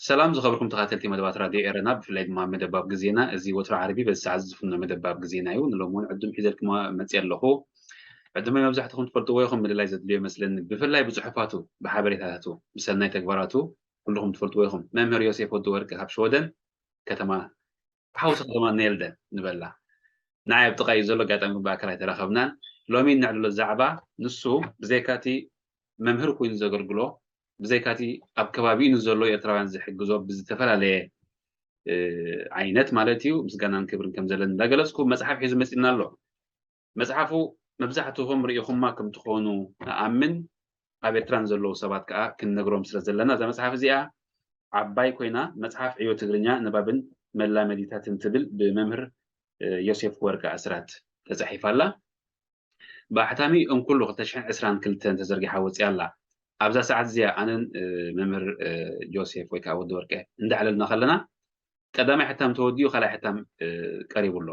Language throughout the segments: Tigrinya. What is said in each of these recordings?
ሰላም ዝኸበርኩም ተኸታተልቲ መደባት ራድዮ ኤረና፣ ብፍላይ ድማ መደባብ ግዜና። እዚ ወትሮ ዓርቢ በዚ ሰዓት ዝፍኖ መደባብ ግዜና እዩ። ንሎሚ እውን ዕዱም ሒዘልኩም መፅየ ኣለኹ። ዕዱመይ መብዛሕትኹም ትፈልጥዎ ኢኹም፣ ምልላይ ዘድልዮ ይመስለኒ። ብፍላይ ብፅሑፋቱ፣ ብሓበሬታታቱ፣ ብሰናይ ተግባራቱ ኩልኹም ትፈልጥዎ ኢኹም። መምህር ዮሴፍ ወዲ ወርቂ ካብ ሽወደን ከተማ፣ ሓውሲ ከተማ ኔልደ ንበላ። ንዓይ ኣብ ጥቓ እዩ ዘሎ፣ ኣጋጣሚ ግን ብኣካል ኣይተራኸብናን። ሎሚ እነዕልሎ ዛዕባ ንሱ ብዘይካቲ መምህር ኮይኑ ዘገልግሎ፣ ብዘይካቲ ኣብ ከባቢኡ ንዘሎ ኤርትራውያን ዝሕግዞ ብዝተፈላለየ፣ እ፣ ዓይነት ማለት እዩ፣ ምስጋናን ክብርን ከም ዘለኒ እንዳገለጽኩ መጽሓፍ ሒዙ መጺእና ኣሎ። መጽሓፉ መብዛሕትኹም ርኢኹማ ከም ትኾኑ እኣምን። ኣብ ኤርትራ ንዘለዉ ሰባት ከኣ ክንነግሮም ስለ ዘለና፣ እዛ መጽሓፍ እዚኣ ዓባይ ኮይና፣ መጽሓፍ ዕዮ ትግርኛ ንባብን መላመዲታትን ትብል ብመምህር፣ እ፣ ዮሴፍ ወርቂ ኣስራት ተጻሒፋ ኣላ። ብኣሕታሚ እንኩሉ ክልተ ሽሕን ዕስራን ክልተን ተዘርጊሓ ወጺኣ ኣላ። ኣብዛ ሰዓት እዚኣ ኣነን፣ እ፣ መምህር፣ እ፣ ዮሴፍ ወይ ከኣ ወዲ ወርቂ እንዳዕለልና ከለና፣ ቀዳማይ ሕታም ተወዲኡ፣ ካልኣይ ሕታም፣ እ፣ ቀሪቡ ኣሎ።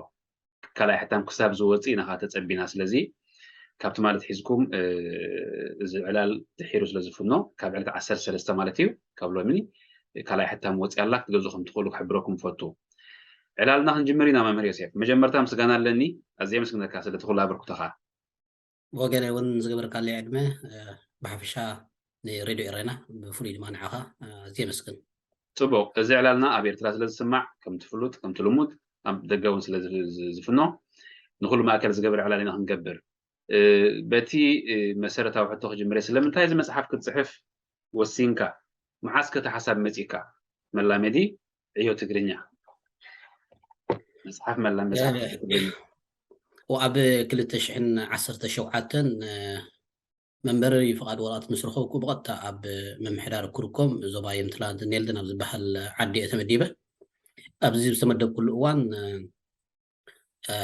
ካልኣይ ሕታም ክሳብ ዝወጽእ ኢና ከኣ ተጸቢና። ስለዚ ካብ ትማሊ ኣትሒዝኩም፣ እ፣ እዚ ዕላል ድሒሩ ስለ ዝፍኖ፣ ካብ ዕለት ዓሰርተ ሰለስተ ማለት እዩ፣ ካብ ሎሚ ካልኣይ ሕታም ወጺኣ ኣላ፣ ክትገዝኡ ከም ትኽእሉ ክሕብረኩም እፈቱ። ዕላልና ክንጅምር ኢና መምህር ዮሴፍ። መጀመርታ ምስጋና ኣለኒ፣ ኣዝየ የመስግነካ ስለቲ ኩሉ ኣበርክቶኻ። ብወገነይ እውን ዝገበርካለይ ዕድመ፣ እ፣ ብሓፈሻ ንሬድዮ ኤረና፣ ብፍሉይ ድማ ንዓኻ፣ እ፣ ኣዝየ የመስግን። ጽቡቕ፣ እዚ ዕላልና ኣብ ኤርትራ ስለ ዝስማዕ፣ ከምቲ ፍሉጥ፣ ከምቲ ልሙድ፣ ኣብ ደገ እውን ስለ ዝ-፣ ዝ-፣ ዝፍኖ፣ ንኹሉ ማእከል ዝገብር ዕላል ኢና ክንገብር። እ፣ በቲ፣ እ፣ መሰረታዊ ሕቶ ክጅምር እየ። ስለምንታይ እዚ መጽሓፍ ክትጽሕፍ ወሲንካ? መዓስ ከ እቲ ሓሳብ መጺእካ? መላመዲ ዕዮ ትግርኛ። መጽሓፍ መላመዲ እ፣ ዕዮ ትግርኛ። ወኣብ ክልተ ሽሕን ዓሰርተ ሸውዓተን፣ እ፣ መንበሪ ፍቓድ ወረቐት ምስ ረኸብኩ፣ ብቐጥታ ኣብ ምምሕዳር ክርኮም ዞባ የምትላንድ ኔልደን ኣብ ዝበሃል ዓዲ እየ ተመዲበ። ኣብዚ ዝተመደብኩሉ እዋን፣ እ፣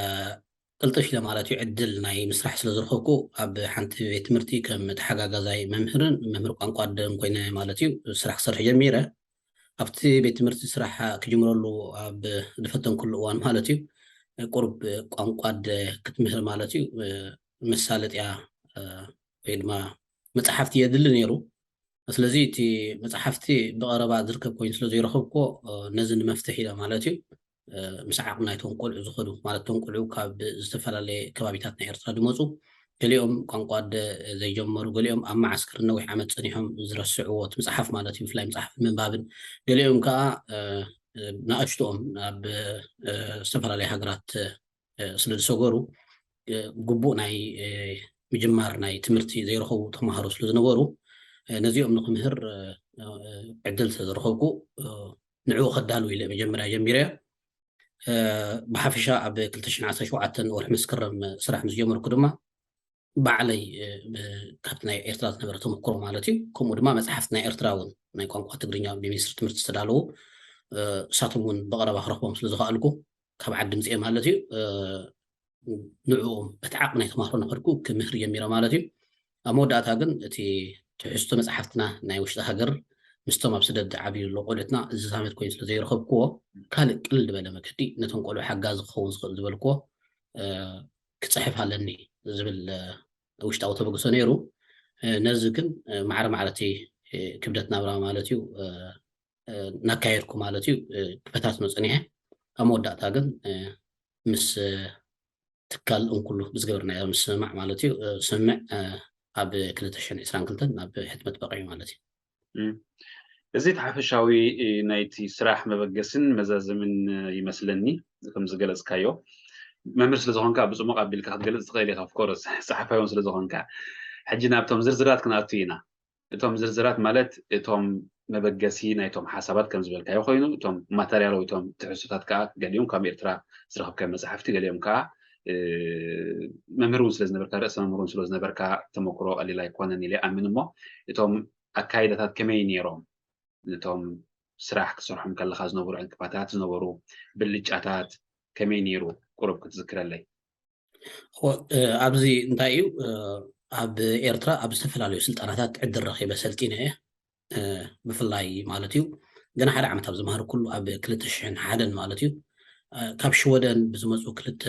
ቅልጥፍ ኢለ ማለት እዩ ዕድል ናይ ምስራሕ ስለ ዝረኸብኩ፣ ኣብ ሓንቲ ቤት ትምህርቲ ከም ተሓጋጋዛይ መምህርን መምህር ቋንቋ ኣደን ኮይነ ማለት እዩ ስራሕ ክሰርሕ ጀሚረ። ኣብቲ ቤት ትምህርቲ ስራሕ ክጅምረሉ ኣብ ዝፈተንኩሉ እዋን ማለት እዩ፣ ቁሩብ ቋንቋ ኣደ ክትምህር ማለት እዩ፣ መሳለጥያ፣ እ፣ ወይ ድማ መጽሓፍቲ የድሊ ነይሩ። ስለዚ እቲ መጽሓፍቲ ብቐረባ ዝርከብ ኮይኑ ስለ ዘይረኸብኩዎ፣ እ፣ ነዚ ንመፍትሒ ኢለ ማለት እዩ፣ እ፣ ምስ ዓቕሚ ናይቶም ቆልዑ ዝኸዱ፣ ማለት እቶም ቆልዑ ካብ ዝተፈላለየ ከባቢታት ናይ ኤርትራ ዝመጹ፣ ገሊኦም ቋንቋ ኣደ ዘይጀመሩ፣ ገሊኦም ኣብ መዓስከር ነዊሕ ዓመት ጸኒሖም ዝረስዕዎ እቲ መጽሓፍ ማለት እዩ፣ ብፍላይ መጽሓፍ ምንባብን፣ ገሊኦም ከኣ፣ እ፣ እ፣ ንኣሽትኦም ኣብ፣ እ፣ ዝተፈላለየ ሃገራት፣ እ፣ ስለ ዝሰገሩ፣ እ፣ ግቡእ ናይ፣ እ፣ ምጅማር ናይ ትምህርቲ ዘይረኸቡ ተማሃሮ ስለ ዝነበሩ፣ እ፣ ነዚኦም ንክምህር፣ እ፣ እ፣ ዕድል ስለ ዝረኸብኩ፣ እ፣ ንዕኡ ከዳልው ኢለ መጀመርያ ጀሚረዮ። እ፣ ብሓፈሻ ኣብ ክልተ ሽሕን ዓሰርተ ሸውዓተን ወርሒ መስከረም ስራሕ ምስ ጀመርኩ ድማ ባዕለይ፣ እ፣ ብ-፣ ካብቲ ናይ ኤርትራ ዝነበረ ተመክሮ ማለት እዩ፣ ከምኡ ድማ መጽሓፍቲ ናይ ኤርትራ እውን ናይ ቋንቋ ትግርኛ ብሚኒስትሪ ትምህርቲ ዝተዳለዉ፣ እ፣ እሳቶም እውን ብቐረባ ክረኽቦም ስለ ዝኸኣልኩ ካብ ዓዲ ምጽኤ ማለት እዩ፣ እ፣ ንዕኦም በቲ ዓቕሚ ናይ ተማሃሮ እናኸድኩ ክምህር ጀሚረ ማለት እዩ። ኣብ መወዳእታ ግን እቲ ትሕዝቶ መጽሓፍትና ናይ ውሽጢ ሃገር ምስቶም ኣብ ስደት ዝዓብዩ ዘለዉ ቆልዑትና ዝዛመድ ኮይኑ ስለ ዘይረኸብክዎ፣ ካልእ ቅልል ዝበለ መገዲ ነቶም ቆልዑ ሓጋዚ ክኸውን ዝኽእል ዝበልክዎ፣ እ፣ ክጽሕፍ ኣለኒ ዝብል፣ እ፣ ውሽጣዊ ተበግሶ ነይሩ። እ፣ ነዚ ግን፣ እ፣ ማዕረ ማዕረ እቲ፣ እ፣ ክብደት ናብራ ማለት እዩ፣ እ፣ እ፣ እናካየድኩ ማለት እዩ፣ እ፣ ክፈታትኖ ጸኒሐ። ኣብ መወዳእታ ግን፣ እ፣ ምስ፣ እ፣ ትካል እንኩሉ ብዝገበርናዮ ምስምማዕ ማለት እዩ፣ እ፣ ስምምዕ፣ እ፣ ኣብ ክልተ ሽሕን ዕስራን ክልተን ናብ ሕትመት በቒዑ ማለት እዩ። እም። እዚ እቲ ሓፈሻዊ፣ እ፣ ናይቲ ስራሕ መበገስን መዛዘምን፣ እ፣ ይመስለኒ፣ ከም ዝገለጽካዮ። መምህር ስለ ዝኾንካ ብጽሙቕ ኣቢልካ ክትገልጽ ትኽእል ኢኻ፣ of course፣ ጸሓፋይ እውን ስለ ዝኾንካ። ሕጂ ናብቶም ዝርዝራት ክንኣቱ ኢና። እቶም ዝርዝራት ማለት እቶም መበገሲ ናይቶም ሓሳባት ከም ዝበልካዮ ኮይኑ፣ እቶም ማተርያላዊ፣ እቶም ትሕዝቶታት ከዓ ገሊኦም ካብ ኤርትራ ዝረኸብካዮ መጽሓፍቲ፣ ገሊኦም ከዓ መምህር እውን ስለ ዝነበርካ፣ ርእሰ መምህር እውን ስለ ዝነበርካ፣ ተመክሮ ቀሊል ኣይኮነን ኢለ ይኣምን። እሞ እቶም ኣካይዳታት ከመይ ነይሮም? ነቶም ስራሕ ክሰርሖም ከለኻ ዝነበሩ ዕንቅፋታት፣ ዝነበሩ ብልጫታት ከመይ ነይሩ? ቁሩብ ክትዝክረለይ። ኣብዚ እንታይ እዩ፣ ኣብ ኤርትራ ኣብ ዝተፈላለዩ ስልጠናታት ዕድል ረኺበ ሰልጢነ እየ። ብፍላይ ማለት እዩ፣ ገና ሓደ ዓመት ኣብ ዝመሃር ኩሉ ኣብ ክልተ ሽሕን ሓደን ማለት እዩ፣ ካብ ሽወደን ብዝመፁ ክልተ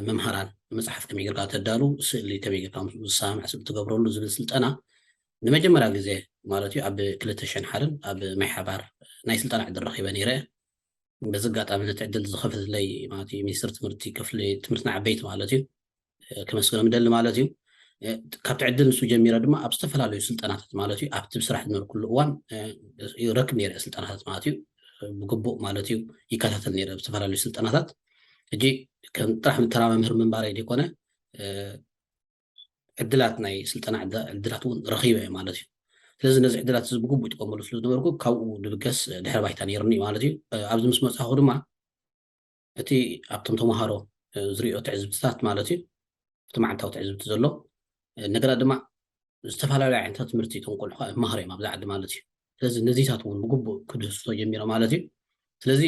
መምሃራን፣ መፅሓፍ ከመይ ጌርካ ተዳሉ፣ ስእሊ ከመይ ጌርካ ምስ ዝሰማማዕ ስእሊ ትገብረሉ ዝብል ስልጠና ንመጀመርያ ግዜ ማለት እዩ ኣብ ክልተ ሽሕን ሓደን ኣብ ማይ ሓባር ናይ ስልጠና ዕድል ረኺበ ነይረ። በዚ ኣጋጣሚ ነቲ ዕድል ዝኸፈተለይ ማለት እዩ ሚኒስትር ትምህርቲ፣ ክፍሊ ትምህርትና ዓበይቲ ማለት እዩ፣ ከመስግኖም እደሊ ማለት እዩ። ካብቲ ዕድል ንሱ ጀሚረ ድማ ኣብ ዝተፈላለዩ ስልጠናታት ማለት እዩ፣ ኣብቲ ብስራሕ ዝነበርኩሉ እዋን ይረክብ ነይረ ስልጠናታት ማለት እዩ። ብግቡእ ማለት እዩ ይከታተል ነይረ ዝተፈላለዩ ስልጠናታት። ሕጂ ከም ጥራሕ ተራ መምህር ምንባረይ ዘይኮነ ዕድላት ናይ ስልጠና ዕድላት እውን ረኺበ እየ ማለት እዩ። ስለዚ ነዚ ዕድላት እዚ ብግቡእ ይጥቀመሉ ስለ ዝነበርኩ ካብኡ ድብገስ ድሕረ ባይታ ነይርኒ ማለት እዩ። ኣብዚ ምስ መጻኹ ድማ እቲ ኣብቶም ተምሃሮ ዝሪኦ ትዕዝብትታት ማለት እዩ፣ እቲ መዓልታዊ ትዕዝብቲ ዘሎ ነገራት ድማ ዝተፈላለዩ ዓይነታት ትምህርቲ እቶም ቆልዑ ከዓ ይመሃሩ እዮም ኣብዚ ዓዲ ማለት እዩ። ስለዚ ነዚታት እውን ብግቡእ ክድህስሶ ጀሚረ ማለት እዩ። ስለዚ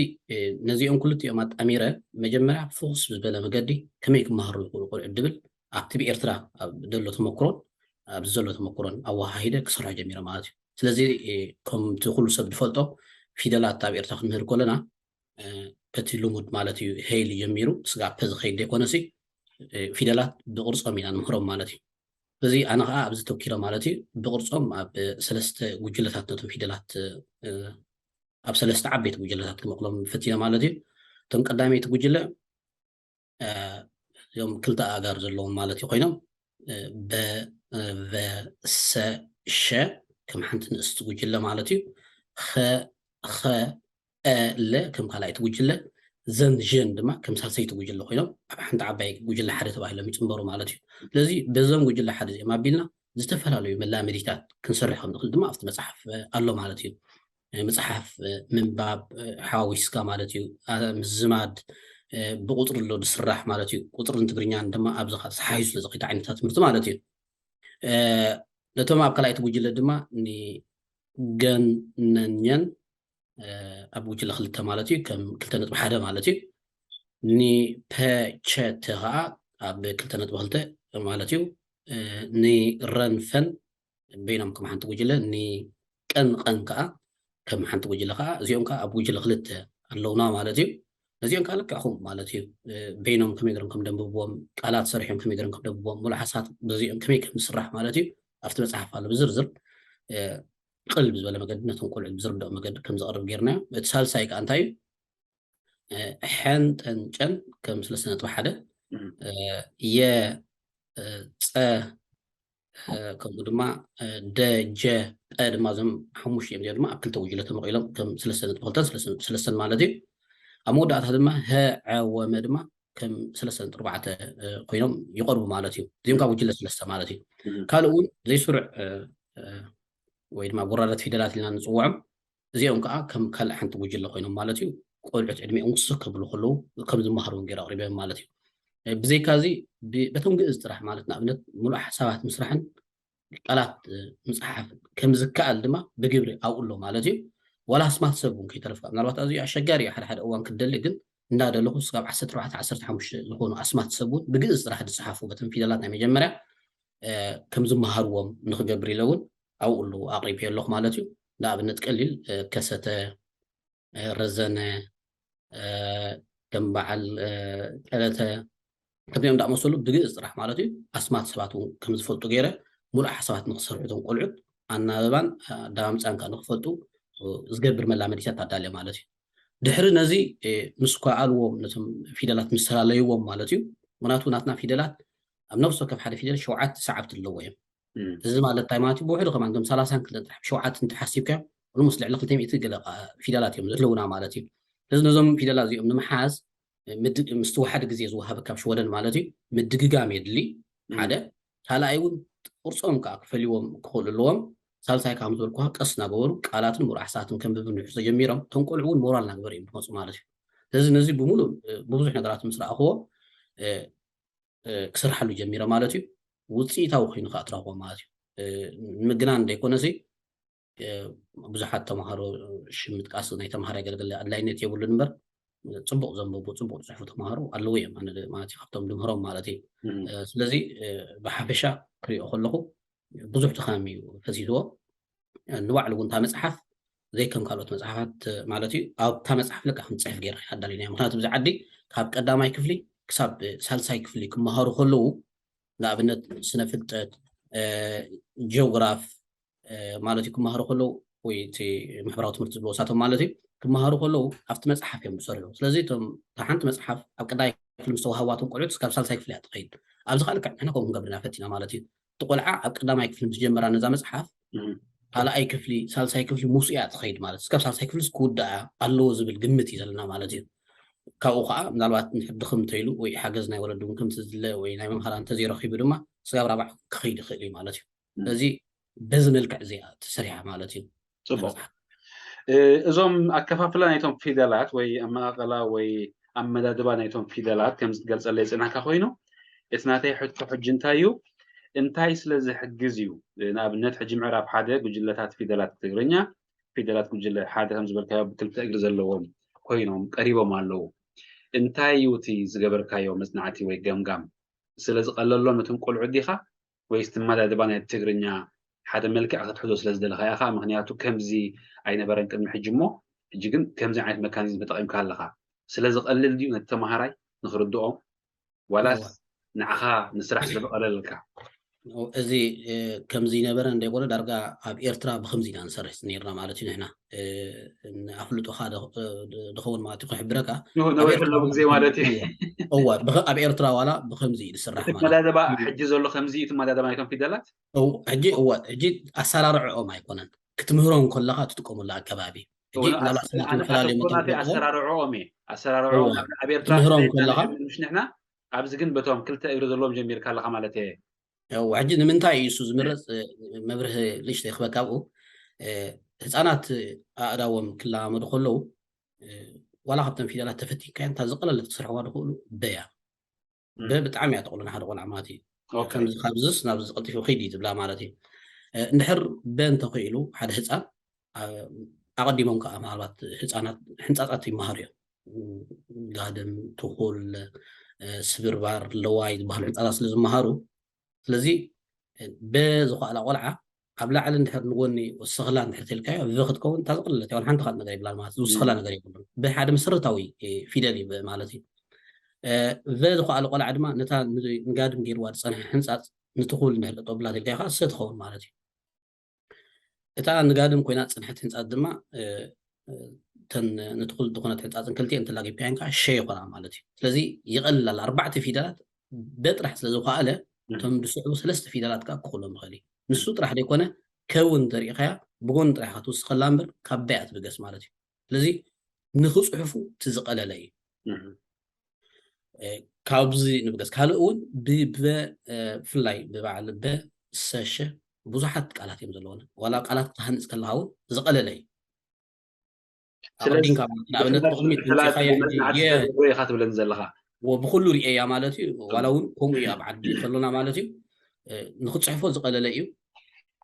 ነዚኦም ክልቲኦም ኣጣሚረ መጀመርያ ፍኹስ ብዝበለ መገዲ ከመይ ክመሃሩ ይኽእሉ ቆልዑ ድብል ኣብቲ ብኤርትራ ዘሎ ተመክሮን ኣብዚ ዘሎ ተመክሮን ኣወሃሂደ ክሰርሖ ጀሚረ ማለት እዩ። ስለዚ ከምቲ ኩሉ ሰብ ዝፈልጦ ፊደላት ኣብ ኤርትራ ክንምህር ከለና እቲ ልሙድ ማለት እዩ ሄይል ጀሚሩ ስጋብ ፐ ዝኸይድ ዘይኮነሲ ፊደላት ብቕርጾም ኢና ንምህሮም ማለት እዩ። ስለዚ ኣነ ከዓ ኣብዚ ተኪረ ማለት እዩ ብቕርጾም ኣብ ሰለስተ ጉጅለታት ነቶም ፊደላት ኣብ ሰለስተ ዓበይቲ ጉጅለታት ክመቕሎም ፈቲነ ማለት እዩ። እቶም ቀዳመይቲ ጉጅለ እዚኦም ክልተ ኣእጋር ዘለዎም ማለት እዩ ኮይኖም በ ቨ ሰ ሸ ከም ሓንቲ ንእስቲ ጉጅለ ማለት እዩ። ኸ ኸ ለ ከም ካልኣይቲ ጉጅለ፣ ዘን ን ድማ ከም ሳልሰይቲ ጉጅለ ኮይኖም ኣብ ሓንቲ ዓባይ ጉጅለ ሓደ ተባሂሎም ይፅንበሩ ማለት እዩ። ስለዚ በዞም ጉጅለ ሓደ እዚኦም ኣቢልና ዝተፈላለዩ መላመዲታት ክንሰርሕ ከም ንኽእል ድማ ኣብቲ መፅሓፍ ኣሎ ማለት እዩ። መፅሓፍ ምንባብ ሓዋዊስካ ማለት እዩ፣ ምዝማድ ብቁፅሪ ኣሎ ዝስራሕ ማለት እዩ። ቁፅርን ትግርኛን ድማ ኣብዚ ተሓሒዙ ስለ ዝኸይድ ዓይነታት ትምህርቲ ማለት እዩ። ነቶም ኣብ ካልኣይቲ ጉጅለ ድማ ንገነኘን ኣብ ጉጅለ ክልተ ማለት እዩ ከም ክልተ ነጥቢ ሓደ ማለት እዩ። ንፐቸተ ከዓ ኣብ ክልተ ነጥቢ ክልተ ማለት እዩ። ንረንፈን በይኖም ከም ሓንቲ ጉጅለ፣ ንቀን ቀን ከዓ ከም ሓንቲ ጉጅለ ከዓ እዚኦም ከዓ ኣብ ጉጅለ ክልተ ኣለውና ማለት እዩ። ነዚኦም ከዓ ልክዕኹም ማለት እዩ በይኖም ከመይ ገሮም ከም ደንብብዎም፣ ቃላት ሰሪሖም ከመይ ገሮም ከም ደንብብዎም፣ ሙሉእ ሓሳብ በዚኦም ከመይ ከም ዝስራሕ ማለት እዩ ኣብቲ መፅሓፍ ኣሎ ብዝርዝር ቅልብ ዝበለ መገዲ ነቶም ቆልዑት ብዝርድኦ መገዲ ከም ዘቕርብ ጌርናዮ። እቲ ሳልሳይ ከዓ እንታይ እዩ? ሕን ጠን ጨን ከም ሰለስተ ነጥቢ ሓደ፣ የ ጸ ከምኡ ድማ ደ ጀ ጠ ድማ እዞም ሓሙሽተ እዮም። እዚኦም ድማ ኣብ ክልተ ጉጅለ ተመቒሎም ከም ሰለስተ ነጥቢ ክልተን ሰለስተን ማለት እዩ። ኣብ መወዳእታ ድማ ሀ ዐ ወ መ ድማ ከም ሰለስተ ነጥቢ ኣርባዕተ ኮይኖም ይቐርቡ ማለት እዩ። እዚኦም ካብ ጉጅለ ሰለስተ ማለት እዩ። ካልእ እውን ዘይስሩዕ ወይ ድማ ጎራዳት ፊደላት ኢልና ንፅውዖም እዚኦም ከዓ ከም ካልእ ሓንቲ ጉጅለ ኮይኖም ማለት እዩ። ቆልዑት ዕድሚኦም ውስኽ ክብሉ ከለዉ ከም ዝመሃሩ እውን ገይሩ ኣቕሪቦም ማለት እዩ። ብዘይካ እዚ በቶም ግእዝ ጥራሕ ማለት ንኣብነት ሙሉእ ሓሳባት ምስራሕን ቃላት ምፅሓፍን ከም ዝከኣል ድማ ብግብሪ ኣብኡ ኣሎ ማለት እዩ። ዋላ ኣስማት ሰብ እውን ከይተረፍካ ምናልባት ኣዝዩ ኣሸጋሪ እዩ ሓደ ሓደ እዋን ክትደሊ ግን እንዳደለኹ ስጋብ ዓሰርተ ኣርባዕተ ዓሰርተ ሓሙሽተ ዝኾኑ ኣስማት ሰብ እውን ብግእዝ ጥራሕ ዝፀሓፉ በተን ፊደላት ናይ መጀመርያ ከም ዝመሃርዎም ንክገብር ኢለ እውን ኣብኡ ኣለዉ ኣቕሪበዮ ኣለኹ ማለት እዩ። ንኣብነት ቀሊል ከሰተ፣ ረዘነ፣ ከም በዓል ቀለተ ከምዚኦም እንዳኣመሰሉ ብግእዝ ጥራሕ ማለት እዩ ኣስማት ሰባት እውን ከም ዝፈልጡ ገይረ ሙሉእ ሓሳባት ንክሰርሑ እቶም ቆልዑት ኣናበባን ኣዳማምፃን ከዓ ንክፈልጡ ዝገብር መላመዲታት ኣዳልየ ማለት እዩ። ድሕሪ ነዚ ምስ ከኣልዎም ነቶም ፊደላት ምስ ተላለይዎም ማለት እዩ። ምክንያቱ ናትና ፊደላት ኣብ ነፍሲ ወከፍ ሓደ ፊደል ሸውዓተ ሰዓብቲ ኣለዎ እዮም። እዚ ማለት እንታይ ማለት እዩ? ብውሕዱ ከማን እቶም ሰላሳን ክልተን ጥራሕ ብሸውዓተ እንተሓሲብካዮም ኦልሞስት ልዕሊ ክልተ ሚእቲ ገለ ፊደላት እዮም ዘለውና ማለት እዩ። ስለዚ ነዞም ፊደላት እዚኦም ንምሓዝ ምስትውሓድ ግዜ ዝወሃበካ ኣብ ሽወደን ማለት እዩ ምድግጋም የድሊ ሓደ። ካልኣይ እውን ቅርፆም ከዓ ክፈልይዎም ክኽእሉ ኣለዎም። ሳልሳይ ከም ዝበልኩኻ ቀስ እናገበሩ ቃላትን ምርኣሕ ሰዓትን ከንብብን ይሕዞ ጀሚሮም። እቶም ቆልዑ እውን ሞራል እናገበሩ እዮም ዝመፁ ማለት እዩ። ስለዚ ነዚ ብምሉእ ብብዙሕ ነገራት ምስ ረኣኽዎ ክስርሓሉ ጀሚረ ማለት እዩ። ውፅኢታዊ ኮይኑ ከዓ ትረኽቦ ማለት እዩ። ንምግናን ዘይኮነሲ ብዙሓት ተምሃሮ ሽም ምጥቃስ ናይ ተምሃራይ ኣገልግል ኣድላይነት የብሉን እምበር ፅቡቕ ዘንበቡ ፅቡቕ ዝፅሕፉ ተምሃሮ ኣለዉ እዮም። ኣነ ማለት እዩ ካብቶም ድምህሮም ማለት እዩ። ስለዚ ብሓፈሻ ክሪኦ ከለኹ ብዙሕ ድኻም እዩ ፈሲስዎ። ንባዕሉ እውን እታ መፅሓፍ ዘይከም ካልኦት መፅሓፋት ማለት እዩ ኣብታ መፅሓፍ ልካ ክንፅሕፍ ገይረ ኣዳሊና። ምክንያቱ ብዚ ዓዲ ካብ ቀዳማይ ክፍሊ ክሳብ ሳልሳይ ክፍሊ ክመሃሩ ከለዉ ንኣብነት ስነ ፍልጠት፣ ጂኦግራፍ ማለት እዩ ክመሃሩ ከለዉ ወይ እቲ ማሕበራዊ ትምህርቲ ዝብሎ ሳቶም ማለት እዩ ክመሃሩ ከለዉ ኣብቲ መፅሓፍ እዮም ዝሰርሑ። ስለዚ እቶም እታ ሓንቲ መፅሓፍ ኣብ ቀዳማይ ክፍሊ ምስ ተዋሃባቶም ቆልዑት ክሳብ ሳልሳይ ክፍሊ እያ ትኸይድ። ኣብዚ ከዓ ልክዕ ንሕና ከምኡ ክንገብር ኢና ፈቲና ማለት እዩ። እቲ ቆልዓ ኣብ ቀዳማይ ክፍሊ ምስ ጀመራ ነዛ መፅሓፍ ካልኣይ ክፍሊ ሳልሳይ ክፍሊ ምስ እያ ትኸይድ ማለት እስካብ ሳልሳይ ክፍሊ ክውዳኣ ኣለዎ ዝብል ግምት እዩ ዘለና ማለት እዩ። ካብኡ ከዓ ምናልባት ድኽም እንተይሉ ወይ ሓገዝ ናይ ወለዱ እውን ከምቲ ዝድለ ወይ ናይ መምሃራን እንተዘይረኺቡ ድማ ስጋብ ራብዓ ክኸይድ ይኽእል እዩ ማለት እዩ። ስለዚ በዚ መልክዕ እዚኣ ተሰሪሓ ማለት እዩ። ፅቡቅ። እዞም ኣከፋፍላ ናይቶም ፊደላት ወይ ኣመቃቀላ ወይ ኣመዳድባ ናይቶም ፊደላት ከም ዝትገልፀለይ ፅናካ ኮይኑ እቲ ናተይ ሕቶ ሕጂ እንታይ እዩ? እንታይ ስለ ዝሕግዝ እዩ? ንኣብነት ሕጂ ምዕራፍ ሓደ ጉጅለታት ፊደላት ትግርኛ ፊደላት ጉጅለ ሓደ ከም ዝበልካዮ ብክልተ እግሪ ዘለዎም ኮይኖም ቀሪቦም ኣለዉ። እንታይ እዩ እቲ ዝገበርካዮ መፅናዕቲ ወይ ገምጋም? ስለ ዝቐለሎም ነቶም ቆልዑ ዲኻ ወይስ እቲ ኣመዳድባ ናይ ትግርኛ ሓደ መልክዕ ክትሕዞ ስለ ዝደለኻ ኢኻ? ምኽንያቱ ከምዚ ኣይነበረን ቅድሚ ሕጂ እሞ ሕጂ ግን ከምዚ ዓይነት መካኒዝም ተጠቒምካ ኣለኻ። ስለ ዝቐልል ድዩ ነቲ ተምሃራይ ንኽርድኦም ዋላስ ንዓኻ ንስራሕ ስለ ዝቐለለልካ? እዚ ከምዚ ይነበረ እንደይኮነ ዳርጋ ኣብ ኤርትራ ብከምዚ ኢና ንሰርሕ ነርና ማለት እዩ። ንሕና ኣፍልጦኻ ድኸውን ማለት እዩ ክሕብረካ ነበረለቡ ግዜ ማለት እዩ። እዋ ኣብ ኤርትራ ዋላ ብከምዚ እዩ ዝስራሕ ማለት መዳደባ ሕጂ ዘሎ ከምዚ እዩ እቲ መዳደባ ናይቶም ፊደላት ሕጂ እዋ ሕጂ ኣሰራርዕኦም ኣይኮነን ክትምህሮም ከለካ ትጥቀሙሉ ኣገባብ እዩ። ሕጂ ምናልባት ስማት ኣነ ምፈላለዩ ካተኮርና እቲ ኣሰራርዕኦም እየ ኣሰራርዕኦም ኣብ ኤርትራ ትምህሮም ከለካ ምሽ ንሕና ኣብዚ ግን በቶም ክልተ እግሪ ዘለዎም ጀሚርካ ኣለካ ማለት እየ ያው ሕጂ ንምንታይ እዩ እሱ ዝምረፅ መብርህ ልሽተይ ክበካ ኣብኡ ህፃናት ኣእዳዎም ክለማመዱ ከለዉ ዋላ ካብተን ፊደላት ተፈቲንካ እንታ ዝቀለለት ክስርሕዋ ዝኽእሉ በያ በ ብጣዕሚ እያ ተቕሉን ሓደ ቆልዓ ማለት እዩ። ከምዚ ካብዝስ ናብዚ ቀልጢፉ ኺድ እዩ ዝብላ ማለት እዩ። እንድሕር በ እንተኽኢሉ ሓደ ህፃን ኣቐዲሞም ከዓ ምናልባት ህፃናት ሕንፃፃት ይመሃሩ እዮም። ጋድም፣ ትኹል፣ ስብርባር፣ ለዋይ ዝበሃሉ ሕንፃፃት ስለ ዝመሃሩ ስለዚ በ ዝኽኣላ ቆልዓ ኣብ ላዕሊ እንድሕር ንጎኒ ወስኽላ እንድሕር ተልካዮ ብ ክትከውን እታ ዝቕለለት እያ ሓንቲ ካልእ ነገር ይብላል ማለት ዝውስኽላ ነገር የብሉን። በ ሓደ መሰረታዊ ፊደል እዩ ማለት እዩ። በ ዝኽኣለ ቆልዓ ድማ ነታ ንጋድም ገይርዋ ዝፀንሐ ሕንፃፅ ንትኹል እንድሕር ጠብላ ተልካዮ ከዓ ሰ ትኸውን ማለት እዩ። እታ ንጋድም ኮይና ዝፀንሐት ሕንፃፅ ድማ እተን ንትኹል ዝኾነት ሕንፃፅን ክልቲኤን ተላጊብካየን ከዓ ሸ ይኾና ማለት እዩ። ስለዚ ይቐልላል ኣርባዕተ ፊደላት በጥራሕ ስለ ዝኸኣለ እቶም ዝስዕቡ ሰለስተ ፊደላት ከዓ ክኽእሎም ይኽእል እዩ። ንሱ ጥራሕ ዘይኮነ ከውን እንተሪኢኻያ ብጎኒ ጥራሕ ክትውስኸላ እምበር ካብ በያ ትብገስ ማለት እዩ። ስለዚ ንክፅሕፉ እቲ ዝቐለለ እዩ። ካብዚ ንብገስ ካልእ እውን ብፍላይ ብበዓል በ ሰሸ ብዙሓት ቃላት እዮም ዘለውና ዋላ ቃላት ክትሃንፅ ከለካ እውን ዝቐለለ እዩ። ኢኻ ትብለኒ ዘለኻ ብኩሉ ርእያ ማለት እዩ። ዋላ እውን ከምኡ እዩ ኣብ ዓዲ ከሎና ማለት እዩ። ንክፅሕፎ ዝቀለለ እዩ።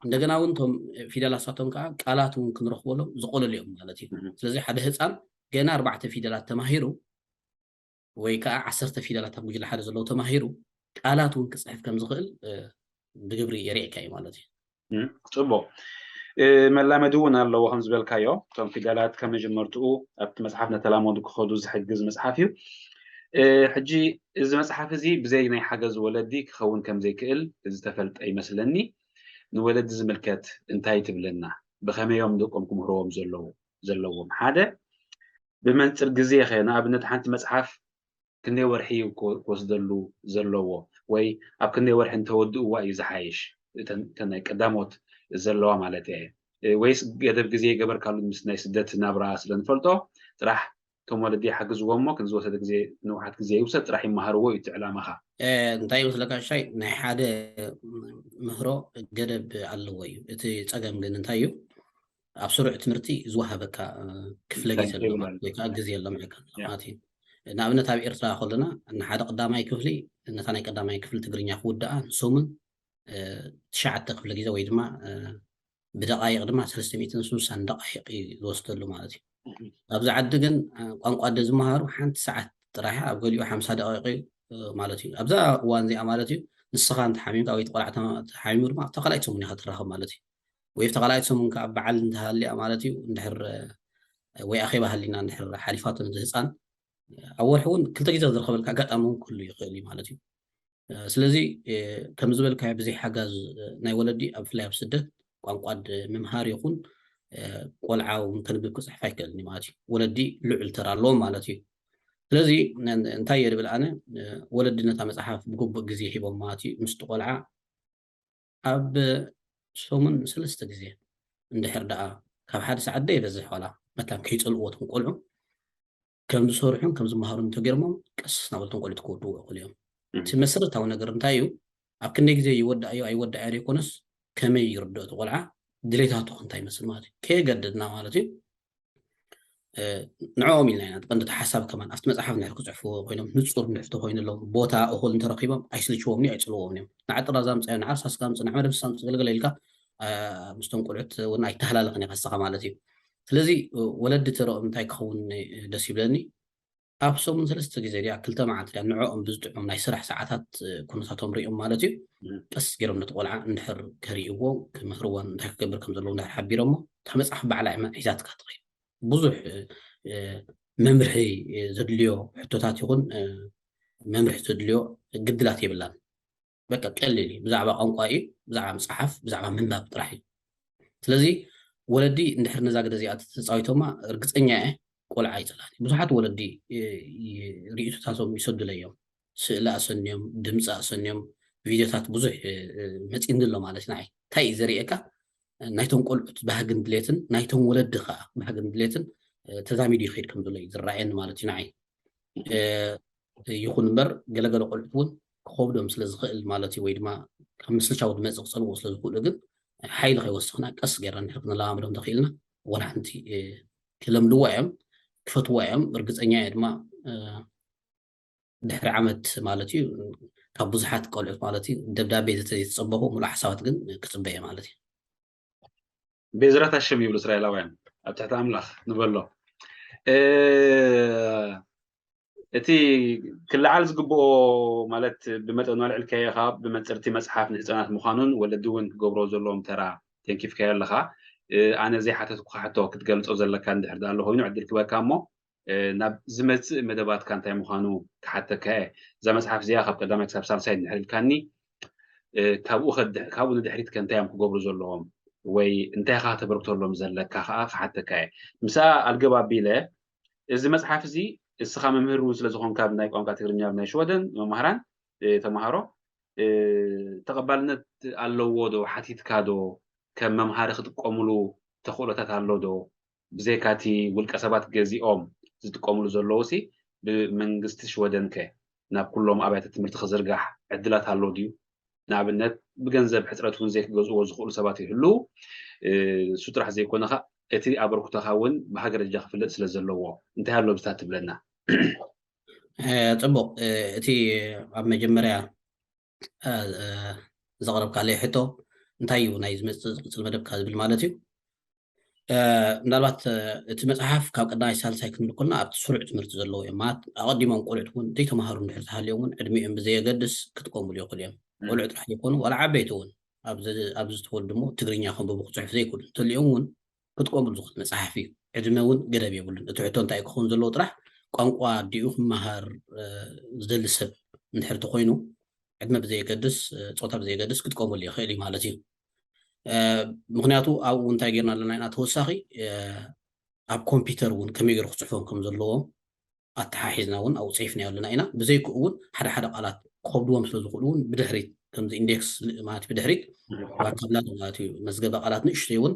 እንደገና እውን እቶም ፊደላት ሳቶም ከዓ ቃላት እውን ክንረክበሎም ዝቀለሉ እዮም ማለት እዩ። ስለዚ ሓደ ህፃን ገና ኣርባዕተ ፊደላት ተማሂሩ ወይ ከዓ ዓሰርተ ፊደላት ኣብ ጉጅለ ሓደ ዘለዉ ተማሂሩ ቃላት እውን ክፅሕፍ ከም ዝኽእል ብግብሪ የርእየካ እዩ ማለት እዩ። ፅቡቅ መላመዲ እውን ኣለዎ ከም ዝበልካዮ እቶም ፊደላት ከም መጀመርትኡ ኣብቲ መፅሓፍ ነተላመዱ ክኸዱ ዝሕግዝ መፅሓፍ እዩ። ሕጂ እዚ መፅሓፍ እዚ ብዘይ ናይ ሓገዝ ወለዲ ክኸውን ከም ዘይክእል ዝተፈልጠ ይመስለኒ። ንወለዲ ዝምልከት እንታይ ትብለና? ብኸመዮም ደቆም ክምህርዎም ዘለዎም ሓደ ብመንፅር ግዜ ኸ ንኣብነት ሓንቲ መፅሓፍ ክንደይ ወርሒ እዩ ክወስደሉ ዘለዎ ወይ ኣብ ክንደይ ወርሒ እንተወድእዋ እዩ ዝሓይሽ እተን ናይ ቀዳሞት ዘለዋ ማለት እየ ወይስ ገደብ ግዜ ይገበርካሉ ምስ ናይ ስደት ናብራ ስለ ንፈልጦ ጥራሕ እቶም ወለዲ ይሓግዝዎ እሞ፣ ክንዝወሰደ ግዜ፣ ንውሓት ግዜ ይውሰድ ጥራሕ ይመሃርዎ እዩ እቲ ዕላማኻ። እንታይ ይመስለካ ሻይ፣ ናይ ሓደ ምህሮ ገደብ ኣለዎ እዩ። እቲ ፀገም ግን እንታይ እዩ? ኣብ ስሩዕ ትምህርቲ ዝወሃበካ ክፍለ ግዜ ኣሎ ወይ ከዓ ግዜ ኣሎ ማለት እዩ። ንኣብነት ኣብ ኤርትራ ከለና ንሓደ ቀዳማይ ክፍሊ፣ ነታ ናይ ቀዳማይ ክፍሊ ትግርኛ ክውድኣ ንሰሙን ትሽዓተ ክፍለ ግዜ ወይ ድማ ብደቃይቕ ድማ ሰለስተ ሚእትን ስሳን ደቃይቕ እዩ ዝወስደሉ ማለት እዩ። ኣብዚ ዓዲ ግን ቋንቋ ደ ዝመሃሩ ሓንቲ ሰዓት ጥራሕ፣ ኣብ ገሊኡ ሓምሳ ደቂቕ እዩ ማለት እዩ። ኣብዛ እዋን እዚኣ ማለት እዩ፣ ንስኻ እንተሓሚምካ ወይ ተቆላዕ ተሓሚሙ ድማ ኣብታ ካልኣይቲ ሰሙን ኢኻ ትራኸብ ማለት እዩ። ወይ ኣብታ ካልኣይቲ ሰሙን ከዓ በዓል እንተሃልያ ማለት እዩ፣ እንድሕር ወይ ኣኼባ ሃሊና እንድሕር ሓሊፋቶ ነዚ ህፃን ኣብ ወርሒ እውን ክልተ ግዜ ዝረኸበልካ ኣጋጣሚ እውን ክህሉ ይኽእል እዩ ማለት እዩ። ስለዚ ከም ዝበልካዮ ብዘይ ሓጋዝ ናይ ወለዲ ኣብ ብፍላይ ኣብ ስደት ቋንቋ ምምሃር ይኹን ቆልዓ እውን ከንብብ ክፅሕፍ ኣይክእልን እዩ ማለት እዩ። ወለዲ ልዑል ተራ ኣለዎም ማለት እዩ። ስለዚ እንታይ እየ ድብል ኣነ፣ ወለዲ ነታ መፅሓፍ ብግቡእ ግዜ ሂቦም ማለት እዩ ምስቲ ቆልዓ ኣብ ሰሙን ሰለስተ ግዜ እንድሕር ደኣ ካብ ሓደ ሰዓት ዶ ይበዝሕ ዋላ መታን ከይፀልእዎ እቶም ቆልዑ ከም ዝሰርሑን ከም ዝመሃሩን እንተገይሮሞም ቀስ እናበሉ እቶም ቆልዑ ክወድዎ ይኽእሉ እዮም። እቲ መሰረታዊ ነገር እንታይ እዩ? ኣብ ክንደይ ግዜ ይወዳእዮ ኣይወዳእዮ ዘይኮነስ ከመይ ይርድኦ እቲ ቆልዓ ድሌታቱ እንታይ ይመስል ማለት እዩ። ከየገደድና ማለት እዩ ንዕኦም ኢልና ኢና ቀንዲ ሓሳብ ከማን ኣብቲ መፅሓፍ ንድሕር ክፅሕፍዎ ኮይኖም ንፁር ንድሕር ተኮይኑሎም ቦታ እኹል እንተረኪቦም ኣይስልችዎም እዩ ኣይፅልዎም እዮም። ንዓጥራ ዛምፃዮ ንዓርሳስካ ምፅ ንዓመደምስሳ ምፅ ገለገለ ኢልካ ምስቶም ቆልዑት እውን ኣይተሃላለኽን ኢኻ ንስኻ ማለት እዩ። ስለዚ ወለዲ ተረኦም እንታይ ክኸውን ደስ ይብለኒ፣ ኣብ ሰሙን ሰለስተ ግዜ ድያ ክልተ መዓልቲ ድያ ንዕኦም ብዝጥዕሞም ናይ ስራሕ ሰዓታት ኩነታቶም ሪኦም ማለት እዩ ቀስ ገይሮም ነቲ ቆልዓ እንድሕር ከርእይዎ ክምህርዎን እንታይ ክገብር ከም ዘለዎ እንድሕር ሓቢሮሞ እታ መፅሓፍ ባዕላ ሒዛትካ ትኸይድ ብዙሕ መምርሒ ዘድልዮ ሕቶታት ይኹን መምርሒ ዘድልዮ ግድላት የብላን። በቃ ቀሊል እዩ። ብዛዕባ ቋንቋ እዩ፣ ብዛዕባ ምፅሓፍ፣ ብዛዕባ ምንባብ ጥራሕ እዩ። ስለዚ ወለዲ እንድሕር ነዛ ግደ እዚኣ ተፃዊቶማ ርግፀኛ እየ ቆልዓ ኣይፅላን። ብዙሓት ወለዲ ርእይቶታቶም ይሰዱለይ እዮም። ስእሊ ኣሰንዮም፣ ድምፂ ኣሰንዮም፣ ቪድዮታት ብዙሕ መፂእኒ ኣሎ ማለት እዩ። ንዓይ እንታይ እዩ ዘርእየካ ናይቶም ቆልዑት ባህግን ድሌትን ናይቶም ወለዲ ከዓ ባህግን ድሌትን ተዛሚዱ ይኸይድ ከም ዘሎ እዩ ዝረኣየኒ ማለት እዩ። ንዓይ ይኹን እምበር ገለገለ ቆልዑት እውን ክኸብዶም ስለ ዝኽእል ማለት እዩ፣ ወይ ድማ ካብ ምስልቻው ዝመፅእ ክፀልዎ ስለ ዝኽእሉ ግን ሓይሊ ከይወሰኽና ቀስ ጌርና እንድሕር ክንለማመዶም ተኽኢልና ወላ ሓንቲ ክለምድዋ እዮም ክፈትዋ እዮም። እርግፀኛ እየ ድማ ድሕሪ ዓመት ማለት እዩ ካብ ብዙሓት ቆልዑት ማለት እዩ ደብዳቤ ዘይተፀበኹ ሙሉእ ሓሳባት ግን ክፅበየ ማለት እዩ። ቤዝራት ኣሸም ይብሉ እስራኤላውያን ኣብ ትሕቲ ኣምላኽ ንበሎ። እቲ ክለዓል ዝግብኦ ማለት ብመጠኑ ኣልዕልካዮ ኢኻ ብመንፅር እቲ መፅሓፍ ንህፃናት ምዃኑን ወለዲ እውን ክገብሮ ዘለዎም ተራ ተንኪፍካዮ ኣለኻ። ኣነ ዘይሓተትኩኻ ሕቶ ክትገልፆ ዘለካ እንድሕር ዳኣ ኣሎ ኮይኑ ዕድል ክበካ እሞ ናብ ዝመፅእ መደባትካ እንታይ ምዃኑ ክሓተካ እየ። እዛ መፅሓፍ እዚኣ ካብ ቀዳማይ ክሳብ ሳልሳይ እንድሕር ኢልካኒ ካብኡ ንድሕሪት ከ እንታይ እዮም ክገብሩ ዘለዎም ወይ እንታይ ኢኻ ከተበርክተሎም ዘለካ ከዓ ክሓተካ እየ። ምስኣ ኣልገብ ኣቢለ እዚ መፅሓፍ እዚ እስኻ መምህር እውን ስለ ዝኾንካ ብናይ ቋንቋ ትግርኛ ብናይ ሽወደን መማህራን ተምሃሮ ተቐባልነት ኣለዎ ዶ ሓቲትካ ዶ ከም መምሃሪ ክጥቀምሉ ተኽእሎታት ኣሎ ዶ ብዘይካ እቲ ውልቀ ሰባት ገዚኦም ዝጥቀምሉ ዘለዉ ሲ ብመንግስቲ ሽወደን ከ ናብ ኩሎም ኣብያተ ትምህርቲ ክዝርጋሕ ዕድላት ኣሎ ድዩ? ንኣብነት ብገንዘብ ሕፅረት እውን ዘይክገዝእዎ ዝኽእሉ ሰባት ይህልዉ። እሱ ጥራሕ ዘይኮነ ኸ እቲ ኣበርክቶኻ እውን ብሃገር ደረጃ ክፍለጥ ስለ ዘለዎ እንታይ ኣሎ ብዝታ ትብለና? ፅቡቕ፣ እቲ ኣብ መጀመርያ ዘቕረብካለይ ሕቶ እንታይ እዩ ናይ ዝመፅእ ዝቕፅል መደብካ ዝብል ማለት እዩ። ምናልባት እቲ መፅሓፍ ካብ ቀዳማይ ሳልሳይ ክንብል ከለና ኣብቲ ስሩዕ ትምህርቲ ዘለዎ እዮም ማለት ኣቐዲሞም ቆልዑት እውን ዘይተምሃሩ እንድሕር ተሃልዮም እውን ዕድሚኦም ብዘየገድስ ክጥቀምሉ ይኽእሉ እዮም። ቆልዑ ጥራሕ ዘይኮኑ ዋላ ዓበይቲ እውን ኣብዚ ተወልዱ እሞ ትግርኛ ከንብቡ ክፅሕፉ ዘይክእሉ እንተልዮም እውን ክጥቀምሉ ዝኽእል መፅሓፍ እዩ። ዕድመ እውን ገደብ የብሉን። እቲ ሕቶ እንታይ ክኸውን ዘለዎ ጥራሕ ቋንቋ ኣዲኡ ክመሃር ዝደሊ ሰብ እንድሕር ተኮይኑ ዕድመ ብዘየገድስ ፆታ ብዘየገድስ ክጥቀመሉ ይኽእል እዩ ማለት እዩ። ምክንያቱ ኣብኡ እንታይ ጌርና ኣለና ኢና ተወሳኺ ኣብ ኮምፒውተር እውን ከመይ ገይሩ ክፅሕፎም ከም ዘለዎ ኣተሓሒዝና እውን ኣብኡ ፅሒፍናዮ ኣለና ኢና። ብዘይክኡ እውን ሓደ ሓደ ቃላት ክኸብድዎም ስለ ዝኽእሉ እውን ብድሕሪት ከምዚ ኢንዴክስ ማለት ብድሕሪት ቫካብላሪ ማለት እዩ መዝገበ ቃላት ንእሽተይ እውን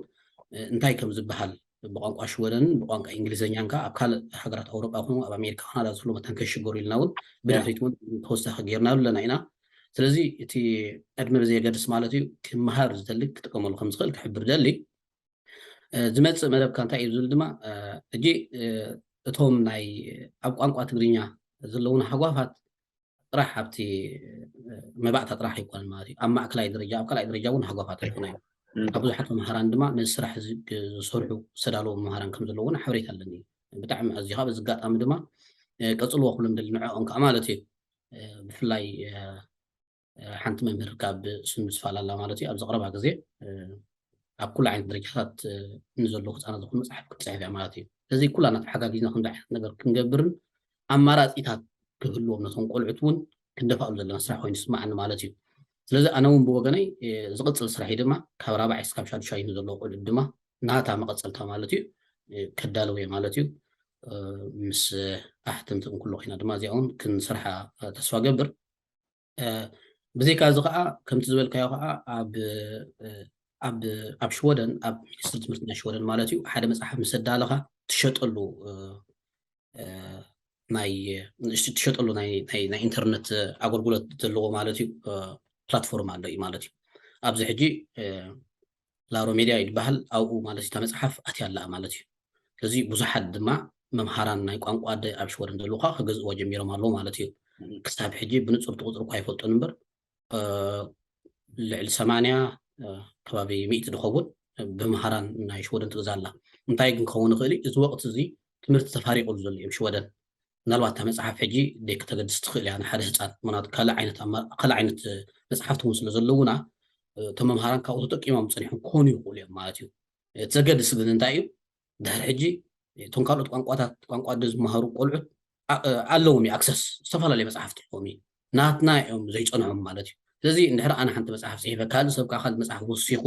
እንታይ ከም ዝበሃል ብቋንቋ ሽወደንን ብቋንቋ እንግሊዝኛን ከዓ ኣብ ካልእ ሃገራት ኣውሮጳ ይኹኑ ኣብ ኣሜሪካ ካናዳ ዘሎ መታን ከይሽገሩ ኢልና እውን ብድሕሪት እውን ተወሳኺ ጌርናሉ ኣለና ኢና። ስለዚ እቲ ዕድመ ብዘየገድስ ማለት እዩ ክመሃር ዝደሊ ክጥቀመሉ ከም ዝኽእል ክሕብር ደሊ። ዝመፅእ መደብካ እንታይ እዩ ዝብል ድማ ሕጂ እቶም ናይ ኣብ ቋንቋ ትግርኛ ዘለውና ሃጓፋት ጥራሕ ኣብቲ መባእታ ጥራሕ ኣይኮነን ማለት እዩ። ኣብ ማእከላይ ደረጃ ኣብ ካልኣይ ደረጃ እውን ሃጓፋት ኣይኮነ እዩ። ካብ ብዙሓት መምሃራን ድማ ነዚ ስራሕ ዝሰርሑ ዝተዳለዉ መምሃራን ከም ዘለዉ እውን ሓበሬታ ኣለኒ። ብጣዕሚ ኣዝዩ ካብ እዚ ኣጋጣሚ ድማ ቀፅልዎ ክብሎም ደሊ ንዕኦም ከዓ ማለት እዩ። ብፍላይ ሓንቲ መምህር ካብ ስም ዝፋላላ ማለት እዩ ኣብ ዘቕረባ ግዜ ኣብ ኩሉ ዓይነት ደረጃታት ንዘለዉ ህፃናት ዝኾኑ መፅሓፍ ክትፅሕፍ እያ ማለት እዩ። ስለዚ ኩላና ተሓጋጊዝና ከምዚ ዓይነት ነገር ክንገብርን ኣማራፂታት ክህልዎም ነቶም ቆልዑት እውን ክንደፋሉ ዘለና ስራሕ ኮይኑ ይስማዓኒ ማለት እዩ። ስለዚ ኣነ እውን ብወገነይ ዝቕፅል ስራሕይ ድማ ካብ ራብዓይ እስካብ ሻዱሻይ ንዘለዉ ቆልዑት ድማ ናታ መቐፀልታ ማለት እዩ ከዳልው እየ ማለት እዩ። ምስ ኣሕተምቲ እንክሎ ኮይና ድማ እዚኣ እውን ክንሰርሓ ተስፋ ገብር። ብዘይካ እዚ ከዓ ከምቲ ዝበልካዮ ከዓ ኣብ ኣብ ኣብ ሽወደን ኣብ ሚኒስትሪ ትምህርቲ ናይ ሽወደን ማለት እዩ ሓደ መፅሓፍ ምስ ኣዳለኻ ትሸጠሉ ናይ ትሸጠሉ ናይ ኢንተርነት ኣገልግሎት ዘለዎ ማለት እዩ ፕላትፎርም ኣሎ እዩ ማለት እዩ። ኣብዚ ሕጂ ላሮ ሜድያ ይበሃል ኣብኡ ማለት እዩ እታ መፅሓፍ ኣትያ ኣላ ማለት እዩ። ስለዚ ብዙሓት ድማ መምሃራን ናይ ቋንቋ ኣደ ኣብ ሽወደን ዘለዉ ከዓ ክገዝእዋ ጀሚሮም ኣለዉ ማለት እዩ። ክሳብ ሕጂ ብንፁር እቲ ቁፅሪ እኳ ኣይፈልጦን እምበር ልዕሊ ሰማንያ ከባቢ ሚእቲ ዝኸውን ብመሃራን ናይ ሽወደን ትግዛ ኣላ። እንታይ ግን ክኸውን ይኽእል እዩ እዚ ወቕቲ እዚ ትምህርቲ ተፋሪቑሉ ዘሎ እዮም ሽወደን። ምናልባት እታ መፅሓፍ ሕጂ ደይ ከተገድስ ትኽእል እያ ንሓደ ህፃን ምክንያቱ ካልእ ዓይነት ካልእ ዓይነት መፅሓፍቲ እውን ስለ ዘለውና እቶም መምሃራን ካብኡ ተጠቂሞም ፀኒሖም ክኾኑ ይኽእሉ እዮም ማለት እዩ። እቲ ዘገድስ ግን እንታይ እዩ ድሕሪ ሕጂ እቶም ካልኦት ቋንቋታት ቋንቋ ዶ ዝመሃሩ ቆልዑት ኣለዎም እዩ ኣክሰስ ዝተፈላለዩ መፅሓፍቲ ኣለዎም እዩ ናትና እዮም ዘይፀንዖም ማለት እዩ። ስለዚ እንድሕር ኣነ ሓንቲ መፅሓፍ ፅሒፈ ካልእ ሰብ ከዓ ካልእ መፅሓፍ ወሲኹ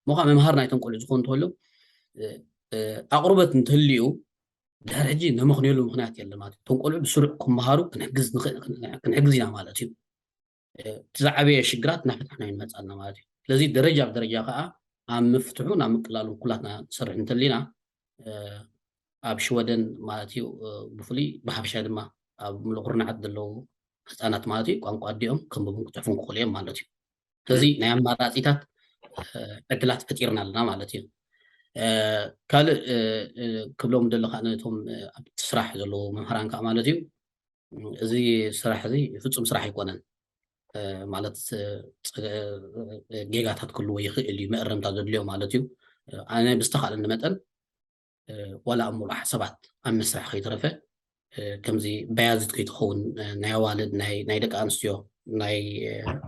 ምኳ መምሃር ናይቶም ቆልዑ ዝኾኑ እንተሎ ኣቕርበት እንትህልዩ ድሕሪ ሕጂ ነመኽንየሉ ምክንያት የለን ማለት እዩ። እቶም ቆልዑ ብስሩዕ ክመሃሩ ክንሕግዝ ኢና ማለት እዩ። እቲ ዝዓበየ ሽግራት እናፈታሕና እዩ ንመፅእ ኣለና ማለት እዩ። ስለዚ ደረጃ ብደረጃ ከዓ ኣብ ምፍትሑ ናብ ምቅላሉ ኩላትና ንሰርሕ እንተሊና ኣብ ሽወደን ማለት እዩ ብፍሉይ ብሓፈሻ ድማ ኣብ ምሉእ ኩርናዓት ዘለዉ ህፃናት ማለት እዩ ቋንቋ ኣዲኦም ከንብቡን ክፅሕፉን ክኽእሉ እዮም ማለት እዩ። ስለዚ ናይ ኣማራፂታት ዕድላት ፈጢርና ኣለና ማለት እዩ። ካልእ ክብሎም ደለካ ነቶም ኣብቲ ስራሕ ዘለዉ መምህራን ከዓ ማለት እዩ እዚ ስራሕ እዚ ፍፁም ስራሕ ኣይኮነን። ማለት ጌጋታት ክህልዎ ይኽእል እዩ መእረምታ ዘድልዮ ማለት እዩ። ኣነ ብዝተኻእለኒ መጠን ዋላ ኣብ ምሉእ ሰባት ኣብ መስርሕ ከይተረፈ ከምዚ በያዝት ከይትኸውን ናይ ኣዋልድ ናይ ደቂ ኣንስትዮ ናይ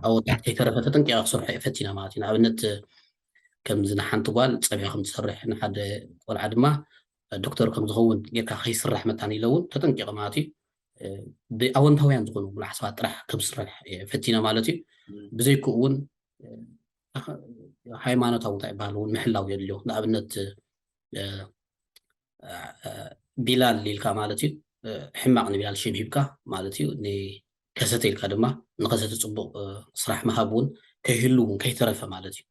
ኣወዳት ከይተረፈ ተጠንቂቐ ክሰርሖ እየ ፈቲነ ማለት እዩ። ንኣብነት ከምዚ ንሓንቲ ጓል ፀብሒ ከም ትሰርሕ ንሓደ ቆልዓ ድማ ዶክተር ከም ዝኸውን ጌርካ ከይስራሕ መታን ኢለ እውን ተጠንቂቐ ማለት እዩ። ብኣወንታውያን ዝኾኑ ምሉእ ሰባት ጥራሕ ከም ዝስራሕ እየ ፈቲነ ማለት እዩ። ብዘይክኡ እውን ሃይማኖታዊ እንታይ ይበሃል እውን ምሕላው የድልዮ። ንኣብነት ቢላል ኢልካ ማለት እዩ ሕማቕ ንቢላል ሽም ሂብካ ማለት እዩ ንከሰተ ኢልካ ድማ ንከሰተ ፅቡቕ ስራሕ ምሃብ እውን ከይህሉ እውን ከይተረፈ ማለት እዩ